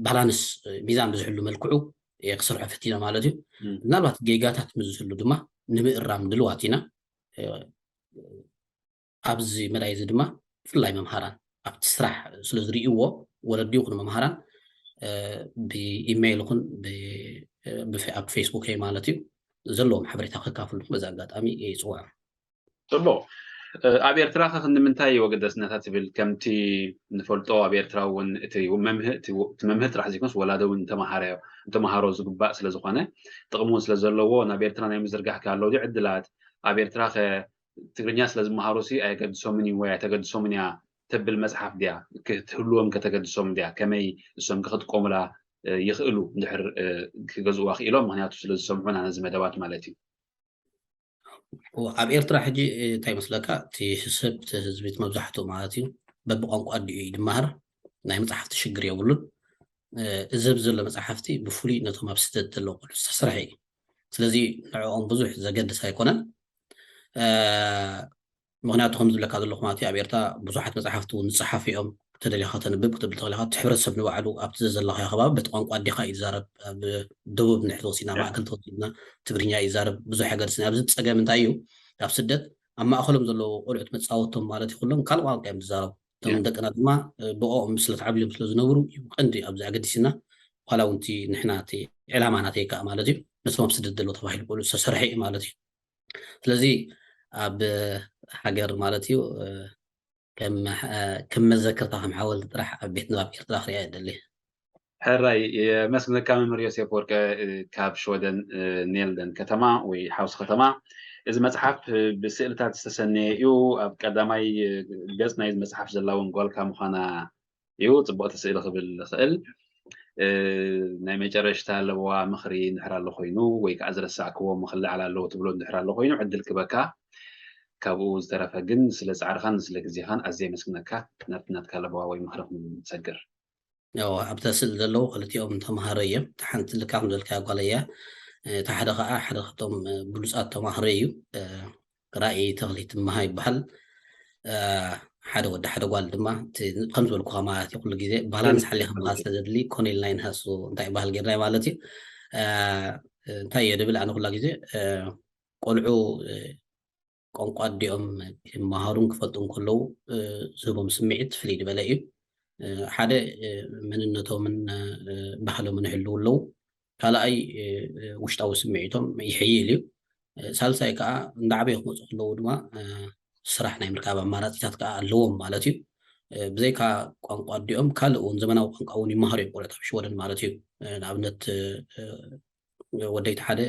ባላንስ ሚዛን ብዝሕሉ መልክዑ ክስርሖ ፈቲና ማለት እዩ። ምናልባት ጌጋታት ምስ ዝህሉ ድማ ንምእራም ድልዋት ኢና። ኣብዚ መዳይ እዚ ድማ ብፍላይ መምሃራን ኣብቲ ስራሕ ስለ ዝርእይዎ ወለዲ ይኹኑ መምሃራን ብኢሜይል ይኹን ኣብ ፌስቡክ ማለት እዩ ዘለዎም ሓበሬታ ከካፍሉ በዚ ኣጋጣሚ ይፅውዖም። ፅቡቕ። ኣብ ኤርትራ ከ ክንዲ ምንታይ ወገደስነታ ትብል? ከምቲ ንፈልጦ ኣብ ኤርትራ እውን እቲ መምህር ጥራሕ ዘይኮነስ ወላዶ እውን ንተምሃሮ ዝግባእ ስለ ዝኾነ ጥቕሚ እውን ስለ ዘለዎ ናብ ኤርትራ ናይ ምዝርጋሕ ከ ኣለዉ ድዩ ዕድላት? ኣብ ኤርትራ ከ ትግርኛ ስለ ዝመሃሩ ሲ ኣየገድሶምን እዩ ወይ ኣይተገድሶምን እያ ተብል መፅሓፍ ድያ ክትህልዎም ከተገድሶም ድያ? ከመይ እሶም ከ ክጥቀሙላ ይኽእሉ እንድሕር ክገዝእዋ ክኢሎም? ምክንያቱ ስለ ዝሰምዑና ነዚ መደባት ማለት እዩ። ኣብ ኤርትራ ሕጂ እንታይ ይመስለካ እቲ ሰብ እቲ ህዝቢ እቲ መብዛሕትኡ ማለት እዩ በብቋንቋ ኣዲኡ እዩ ድመሃር ናይ መፅሓፍቲ ሽግር የብሉን። እዚ ኣብዚ ዘሎ መፅሓፍቲ ብፍሉይ ነቶም ኣብ ስደት ዘለዉ ቆልዑ ዝተሰርሐ እዩ። ስለዚ ንዕኦም ብዙሕ ዘገድስ ኣይኮነን። ምክንያቱ ከም ዝብለካ ዘለኹ ማለት ኣብ ኤርትራ ብዙሓት መፅሓፍቲ እውን ዝፀሓፉ እዮም። ተደሊኻ ተንብብ ክትብል ትኽእል ኢኻ። እቲ ሕብረተሰብ ንባዕሉ ኣብቲ ዘለኻዮ ከባቢ በቲ ቋንቋ ኣዴኻ እዩ ዝዛረብ። ኣብ ደቡብ እንድሕር ተወሲድና፣ ማእከል ተወሲድና ትግርኛ እዩ ዝዛረብ። ብዙሕ ኣይገድስን። ኣብዚ ጸገም እንታይ እዩ? ኣብ ስደት ኣብ ማእከሎም ዘለዉ ቆልዑት መጻወቶም ማለት እዩ፣ ኩሎም ካልእ ቋንቋ እዮም ዝዛረቡ። እቶም ደቅና ድማ ብኦም ስለ ተዓብዮም ስለ ዝነብሩ እዩ ቀንዲ ኣብዚ ኣገዲስና። ዋላ እውን እቲ ንሕና እቲ ዕላማ ናተይ ከዓ ማለት እዩ፣ ነቶም ኣብ ስደት ዘለዉ ተባሂሉ ቆልዑ ዝተሰርሐ እዩ ማለት እዩ። ስለዚ ኣብ ሃገር ማለት እዩ ከም ከም መዘክርታ ከም ሓወልቲ ጥራሕ ኣብ ቤት ንባብ ኤርትራ ክሪኣ እደሊ። ሕራይ የመስግነካ መምህር ዮሴፍ ወርቀ ካብ ሽወደን ኔልደን ከተማ ወይ ሓውስ ከተማ። እዚ መጽሓፍ ብስእልታት ዝተሰነየ እዩ። ኣብ ቀዳማይ ገጽ ናይዚ መጽሓፍ ዘላ እውን ጓልካ ምዃና እዩ ጽቡቕቲ ስእሊ ክብል ዝኽእል። ናይ መጨረሽታ ለበዋ ምኽሪ እንድሕር ኣሎ ኮይኑ ወይ ከዓ ዝረሳዕክዎ ምኽልዓል ኣለዎ ትብሎ እንድሕር ኣሎ ኮይኑ ዕድል ክበካ። ካብኡ ዝተረፈ ግን ስለ ጻዕርኻን ስለ ግዜኻን ኣዝየ የመስግነካ። ናብቲ ናትካ ለበዋ ወይ ምኽሪ ክንሰግር። ኣብታ ስእሊ ዘለዉ ክልቲኦም ተምሃሮ እዮም። እታ ሓንቲ ልካ ከም ዘልካ ጓል እያ። እታ ሓደ ከዓ ሓደ ካብቶም ብሉፃት ተማሃሮ እዩ። ራእይ ተኽሊት እምሃ ይበሃል። ሓደ ወዲ ሓደ ጓል ድማ ከም ዝበልኩኻ ማለት እዩ። ኩሉ ግዜ ባላንስ ሓሊኻ ምኻድ ስለ ዘድሊ ኮኔል ናይ ንሃሱ እንታይ ይበሃል ጌርናይ ማለት እዩ። እንታይ እየ ድብል ኣነ ኩላ ግዜ ቆልዑ ቋንቋ ኣዲኦም ይመሃሩን ክፈልጡን ከለዉ ዝህቦም ስምዒት ፍልይ ዝበለ እዩ። ሓደ መንነቶምን ባህሎምን ይሕልዉ ኣለዉ። ካልኣይ ውሽጣዊ ስምዒቶም ይሕይል እዩ። ሳልሳይ ከዓ እንዳዓበዩ ክመፁ ከለዉ ድማ ስራሕ ናይ ምርካብ ኣማራፂታት ከዓ ኣለዎም ማለት እዩ። ብዘይካ ቋንቋ ኣዲኦም ካልእ እውን ዘመናዊ ቋንቋ እውን ይመሃሩ እዮም ቆልዑት ኣብ ሽወደን ማለት እዩ። ንኣብነት ወደይ ሓደ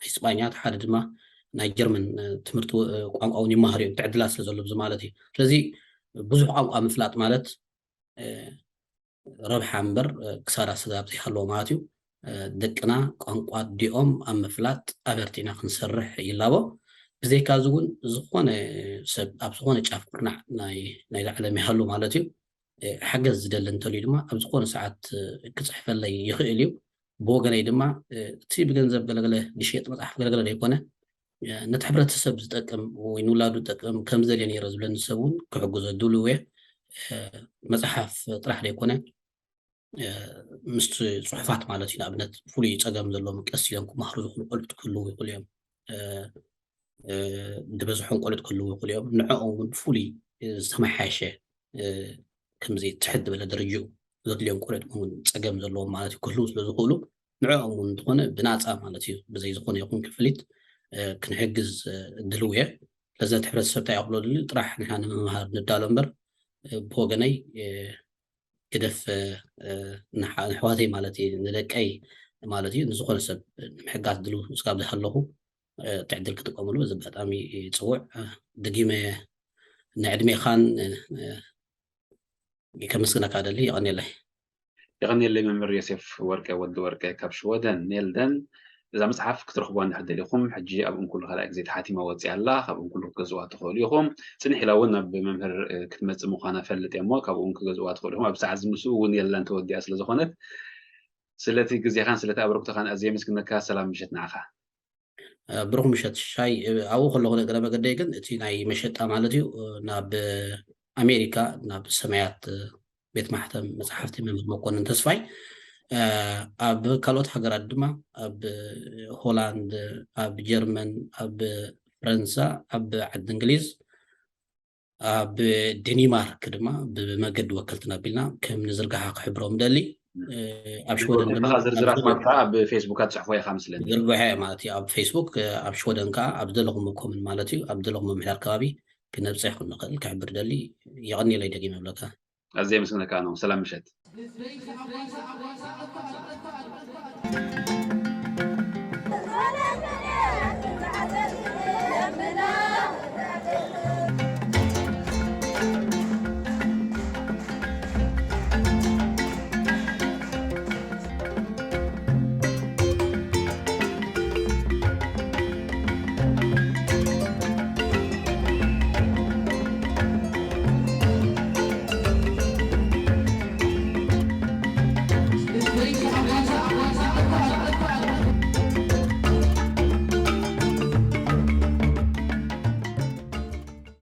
ናይ ስጳኛ ሓደ ድማ ናይ ጀርመን ትምህርቲ ቋንቋ እውን ይመሃሩ እዮም። ትዕድላት ስለ ዘሎ ብዙ ማለት እዩ። ስለዚ ብዙሕ ቋንቋ ምፍላጥ ማለት ረብሓ እምበር ክሳራ ስጋብ ዘይሃለዎ ማለት እዩ። ደቅና ቋንቋ ኣዲኦም ኣብ ምፍላጥ ኣበርቲዕና ክንሰርሕ ይላቦ። ብዘይካ እዚ እውን ዝኾነ ሰብ ኣብ ዝኾነ ጫፍ ኩርናዕ ናይዛ ዓለም ይሃሉ ማለት እዩ። ሓገዝ ዝደሊ እንተልዩ ድማ ኣብ ዝኾነ ሰዓት ክፅሕፈለይ ይኽእል እዩ። ብወገነይ ድማ እቲ ብገንዘብ ገለገለ ዝሽየጥ መፅሓፍ ገለገለ ዘይኮነ ነቲ ሕብረተሰብ ዝጠቅም ወይ ንውላዱ ዝጠቅም ከም ዘልየ ነይረ ዝብለኒ ሰብ እውን ክሕግዞ ድልው እየ። መፅሓፍ ጥራሕ ዘይኮነ ምስቲ ፅሑፋት ማለት እዩ። ንኣብነት ፍሉይ ፀገም ዘለዎም ቀስ ኢሎም ክመሃሩ ዝኽእሉ ቆልዑት ክህልዉ ይኽእሉ እዮም። ዝበዝሖም ቆልዑት ክህልዉ ይኽእሉ እዮም። ንዕኦም እውን ፍሉይ ዝተመሓየሸ ከምዚ ትሕት ዝበለ ደረጅኡ ዘድልዮም ቆልዑት እውን ፀገም ዘለዎም ማለት እዩ ክህልዉ ስለ ዝኽእሉ ንዕኦም እውን እንተኾነ ብናፃ ማለት እዩ ብዘይ ዝኾነ ይኹን ክፍሊት ክንሕግዝ ድልው እየ። ስለዚ ነቲ ሕብረተሰብ እንታይ ኣኽሎ ድሊ ጥራሕ ንሕና ንምምሃር ንዳሎ እምበር ብወገነይ ግደፍ ንኣሕዋተይ ማለት እዩ ንደቀይ ማለት እዩ ንዝኾነ ሰብ ንምሕጋዝ ድልው ስጋብ ዝሃለኹ እቲ ዕድል ክጥቀምሉ በዚ ኣጋጣሚ ይፅውዕ። ደጊመ ንዕድሜኻን ከመስግነካ ደሊ። የቐንየለይ። የቐንየለይ መምህር ዮሴፍ ወርቀ ወዲ ወርቀ ካብ ሽወደን ኔልደን። እዛ መፅሓፍ ክትረኽቡዋ እንድሕር ደሊኹም ሕጂ ኣብ እንኩሉ ካልኣይ ግዜ ተሓቲማ ወፂኣ ኣላ። ካብ እንኩሉ ክትገዝእዋ ትኽእሉ ኢኹም። ፅንሕ ኢላ እውን ናብ መምህር ክትመፅእ ምዃና ፈልጥ እየ እሞ ካብኡ እውን ክገዝእዋ ትኽእሉ ኢኹም። ኣብ ሰዓት ዝምስኡ እውን የላን ተወዲኣ ስለ ዝኾነት ስለቲ ግዜኻን ስለቲ ኣበርክቶኻን ኣዝየ የመስግነካ። ሰላም ምሸት ንዓኻ። ብሩኽ ምሸት ሻይ። ኣብኡ ከለኹ እግረ መገደይ ግን እቲ ናይ መሸጣ ማለት እዩ ናብ ኣሜሪካ ናብ ሰማያት ቤት ማሕተም መፅሓፍቲ መምህር መኮንን ተስፋይ ኣብ ካልኦት ሃገራት ድማ ኣብ ሆላንድ፣ ኣብ ጀርመን፣ ኣብ ፈረንሳ፣ ኣብ ዓዲ እንግሊዝ፣ ኣብ ዴኒማርክ ድማ ብመገዲ ወከልትና ኣቢልና ከም ንዝርግሓ ክሕብሮም ደሊ። ኣብ ሽወደን ድማ ዝርዝራት ማለት ኣብ ፌስቡክ ትፅሕፎ ኢኻ ምስለኒ። ዝርግሐ ማለት እዩ ኣብ ፌስቡክ። ኣብ ሽወደን ከዓ ኣብ ዘለኹም ኮምን ማለት እዩ ኣብ ዘለኹም ምምሕዳር ከባቢ ክነብፅሕ ክንኽእል ክሕብር ደሊ። የቐንየለይ ደጊመ እብለካ። ኣዝየ የመስግነካ ነው። ሰላም ምሸት።